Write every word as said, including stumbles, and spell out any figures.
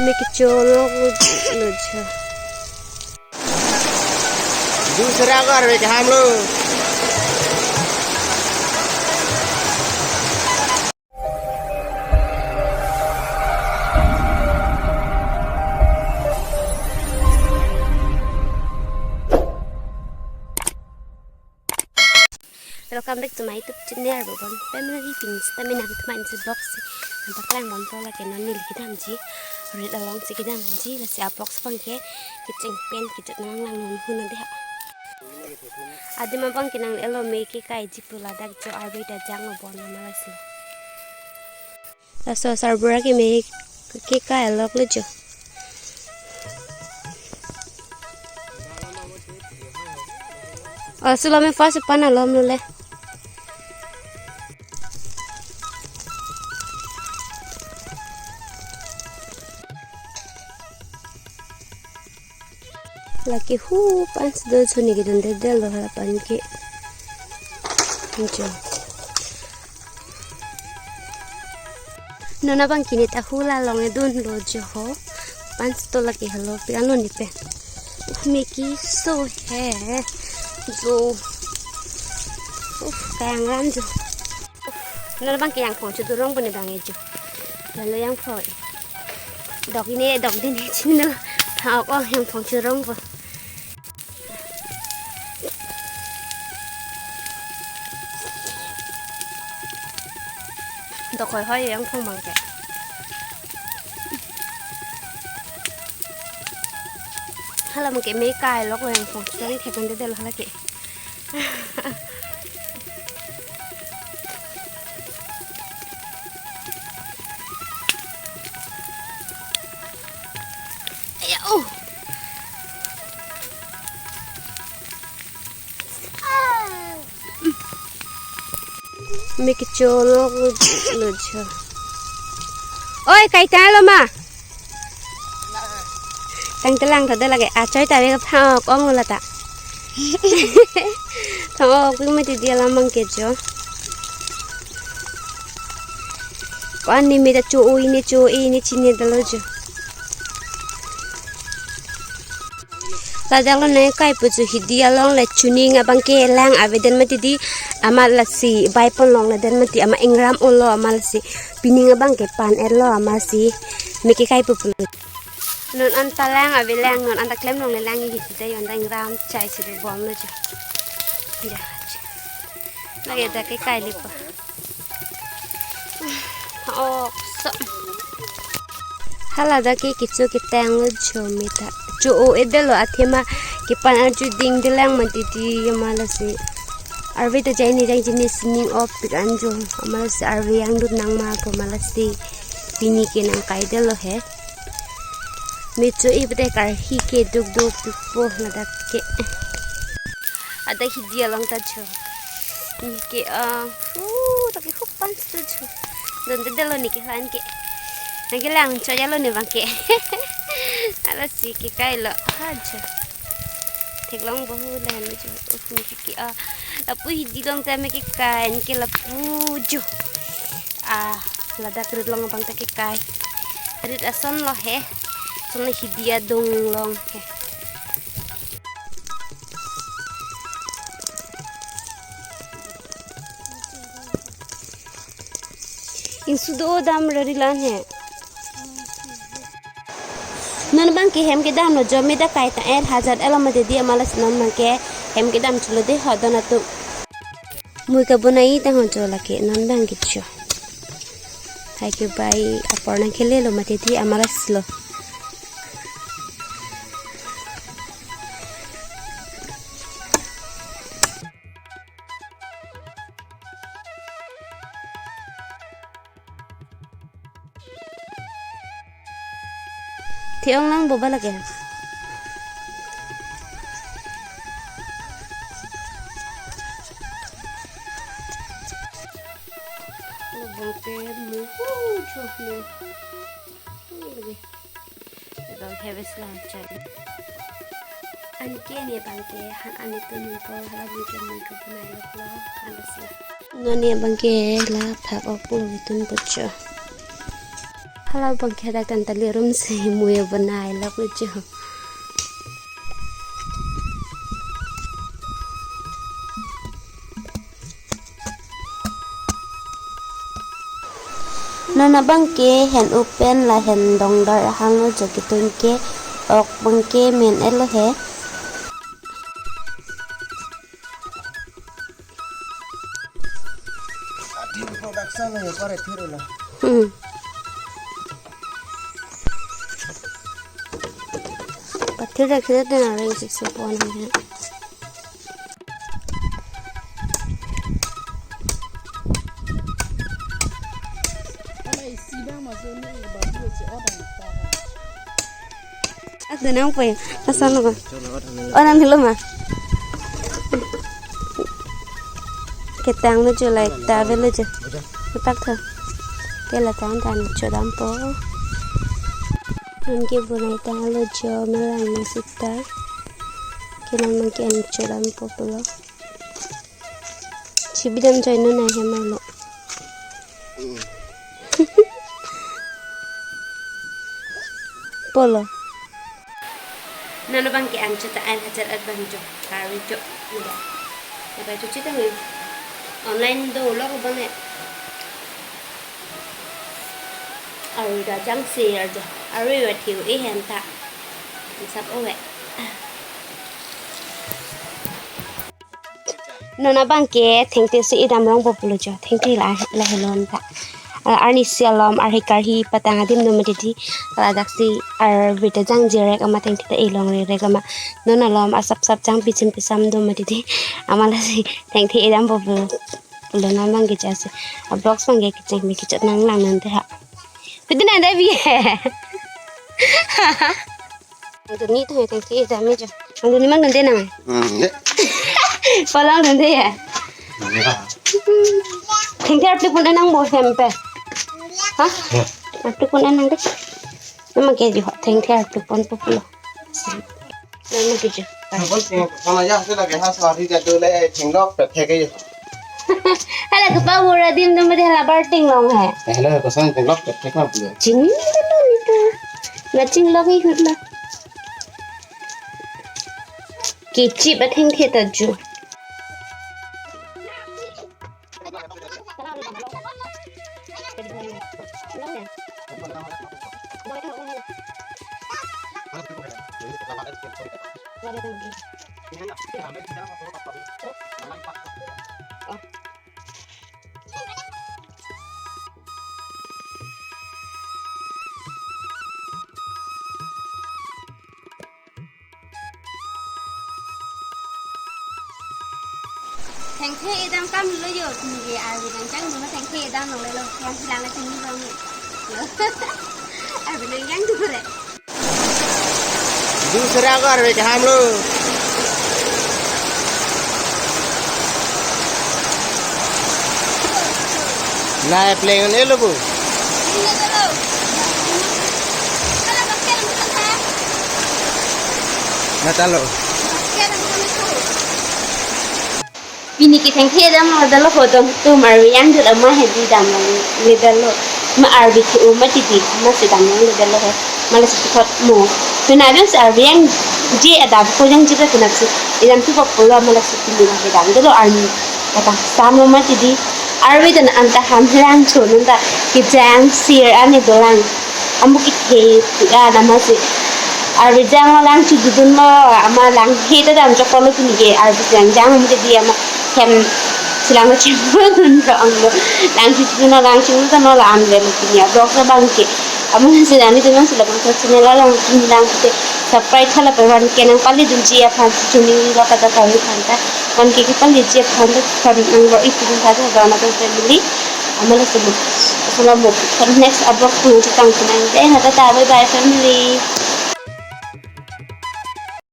Me kecholok lo jo. दूसरा घर में हम लोग। Welcome back to my YouTube channel, Bobon Family. Pini sita mi nangtum aphan si vlog si nangpaklang ponpo. Lake non neli kedamji, rit along si kedamji, lasi a-vlog si abangke kecheng pen kejut nanglang nang huna dei ha. Adim abangke nang elo me kekaiji pu ladak jo arve ta janglo bon amalasi. Laso asarbura ke me kekai alok lo jo. Oh, sulo me first pan alom lo le. Lake hu pan si do chuni kedun de del lo hala pan ke. Anjo. Non abangke ne ta hu la long edun lo jo ho. Pan si to lake halo pe ano ni pe. Uh, me keso he. Jo. Uh, kayang ram jo. Non abangke yang phong chudurong pu ne bang e jo. Lalo yang phong. Dok ini dok din he chini lo. Tha ok ong yang phong churong pu. Dok hoi hoi yang phong abangke. Hala abangke me kai lok lo yang phong churong thek kan de del hala ke. Aya, oh. Me kecholok lo jo. Oi, kai ta lo ma? Tang telang tha de lake. Achoi ta ve ka phang ok ong lo ta. Phang ok pi mati dia lamang ke jo. Ko-an ni me ta cho-o ini cho-o ini chini dalo jo. Ladak lo ne kai pu jo hidi along le chuning abangke lang avedet mati dei amat lasi bai pon longledet mati amat ingram olo amat lasi pining abangke pan-et lo amat si me kekai pu pu. Non anta lang ave lang non anta klem longle lang hidi dei anta ingram chai si do bom lo jo. Ya. Lake dak kekai li pa. Ok, so. Hala dak ke kecho ketang lo jo me ta. Cho-o-et det lo athema kepan arju ding de lang mati dei amat lasi. Arve ta jai ni jai jini sining op pik an jo. Amat lasi arve yang dut nang ma pu amat lasi. Pini ke nang kai det lo he. Me cho-i pute karhi ke duk duk duk po ladak ke. Ada hidi along ta jo. Ni ke, ah, uh, ta ke hup pan ta jo. Don de lo ni ke lan ke. Nang ke lang cho ya lo ni abangke. Hala si kekai lo ha jo. Theklong bohu lahen jo. Uh, ni ke, ah, lapu hidi along ta me kekai ni ke lapu jo. Ah, ladak rit along abang ta kekai. Rit ason lo he. Ason lo hidi adung along he. Ingsu do dam rari lan he. Non abangke hem kedam lo jo me ta kai ta-et hajat elo mati dei amat lasi non abangke hem kedam chulo dei ho don atum. Mui kabonai ta ho jo lake non abangke jo. Hai ke bai apor nang kele lo mati dei amat lasi lo. Theklong lang boba lake. Labang ke mu hu chok mu. Ini lagi. Labang habis lang chai. Anke ne abangke han ani tun ko hala abangke mui kabonai lok lo. Hala si. Non ne abangke la phak ok pulo tun pocho. Hala abang ke dak kan tali room si muya bonai lak ujo. Non abang ke hen open lahen dongdar ahang lo jo, ketun ke ok abang ke men-etlo he. Ati production lo ya, pare thiro lo. Hmm. Pathir dak sida tena ring sik sik pon he. Ak denang po ya. Asal lo ma. Oh, nang hilo ma. Ketang lo jo, like ta avelo jo. Utak tho. Ke la tang tang chodam po. Anke bonai tanglo jo, melang na sita. Ke nang nang ke an chodam po pulo. Chibidam join no na hem lo. Polo. Non abang ke an chota an hajar at bang jo. Kari jo. Nida. Nida chuchi tang online do lo ko bang e. Arui da jang si arjo. Arui wa thiu e hen ta. Sap o we. Non abang ke thengthe si idam rong po pulo jo. Thengthe la, lahelo ta. Ah, arnisi alom arhi karhi patang adim do mati di. Ladak si arve ta jangje rek ama thengthe ta ilong re rek ama. Non alom asap sap jang pichim pisam do mati di. Ama lasi thengthe idam po pulo. Pulo non abang ke jasi. A vlogs abang ke kecheng mi kechot nang lang nang te ha. Pwede nang dei bi he. Nang duni tho thengthe idam mi jo. Nang duni mang dun de nang. Hmm, de. Palang dun de ya. Ya. Thengthe arplik pon nang bo hem pe. Ha? Ya. Arplik pon nang de. Nama ke jo thengthe arplik pon po pulo. Nama ke jo. Thengpon ting, sama ya, sila ke ha, sari jadu le, thenglok pethek ke. Hala kepabura adim do mati hala bar ting long he. Eh, hala koson thenglok pethek ma pulo. Chini lo ni ta. Nga chinglok ikut la. Kichi ba thengthe ta ju. Thengthe idam kam lo jo, tinggi arve nang jang dun ma thengthe idam long le lo, yang hilang le tinggi bang lo. Arve nang jang dun re. Dusra ko arve kaham lo. Nai pleng ne lo bu. Nata lo. Pini ke thengthe idam lo dalo ho, don tu mar yang dul ama he di dam lo le dalo. Ma arve ke o ma ti di ma si dam lo le dalo ho. Ma la si thot mo. Tu na dun si arve yang je adap ko yang je ta tu na si idam tu pop lo ma la si pini he dam dalo arni. Kata sam lo ma ti di. Arve dan anta ham lang cho nun ta kejang sir ani dolang. Ambu kethe tu a nama si. Arve jang lo lang chu dudun lo ama lang he ta dam chok lo pini ke arve jang jang mu di ama hem silang lo chem dun lo ang lo lang chu dudun lo lang chu ta no la an le lo pini a vlog sa bang ke. Amu si dam ni dun si la bang sa channel lo lang pini lang ke subscribe thala pe wan ke nang pali dun ji aphan chuni lo kata kari aphan ta wan ke ke pali ji aphan ta kan ang lo itu dun ta ta na ta family. Amala semu. Assalamu alaikum. Next vlog tu tang tunang deh. Tata, bye bye family.